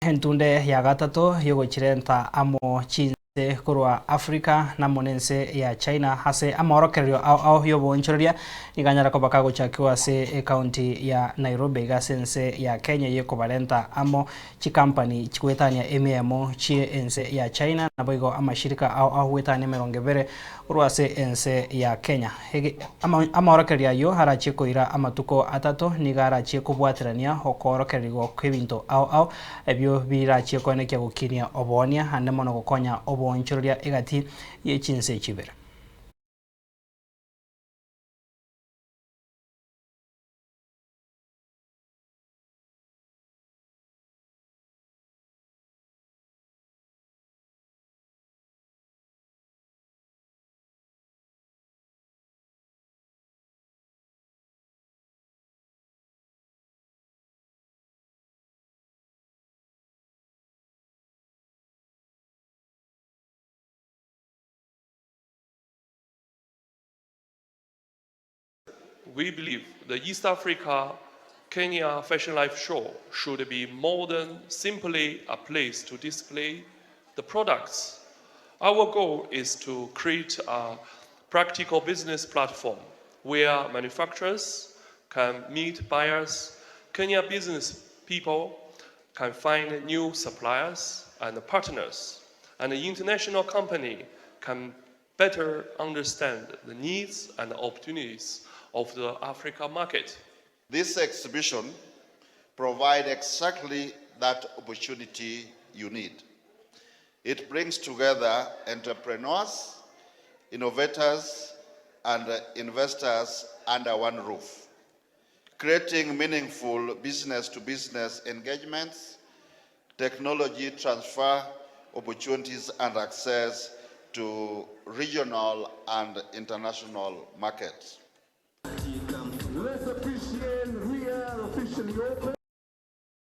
Entunde ya gatato y'ogochirenta amo chinse korwa Africa namo nense ya China ase amaorokererio ao ao y'oboonchoreria nigo anyara koba kagochakigwa ase ecounty ya Nairobi iga ase ense ya Kenya y'ekobarenta amo chikampani chigoetania emiemo chie ense ya China naboigo amashirika ao ao goetania emerongo ebere Korwa ase ense ya Kenya. Amaorokererio ayio arachie koira amatuko atato nigo arachie kobwaterania okoorokererigwa kw'ebinto ao ao ebio birachie koenekia gokinia oboonia ande mono gokonya oboonchoreria egati ye chinse echi ibere. We believe the East Africa Kenya Fashion Life Show should be more than simply a place to display the products. Our goal is to create a practical business platform where manufacturers can meet buyers, Kenya business people can find new suppliers and partners, and the international company can better understand the needs and opportunities of the Africa market. This exhibition provides exactly that opportunity you need. It brings together entrepreneurs, innovators, and investors under one roof, creating meaningful business-to-business engagements, technology transfer opportunities, and access to regional and international markets.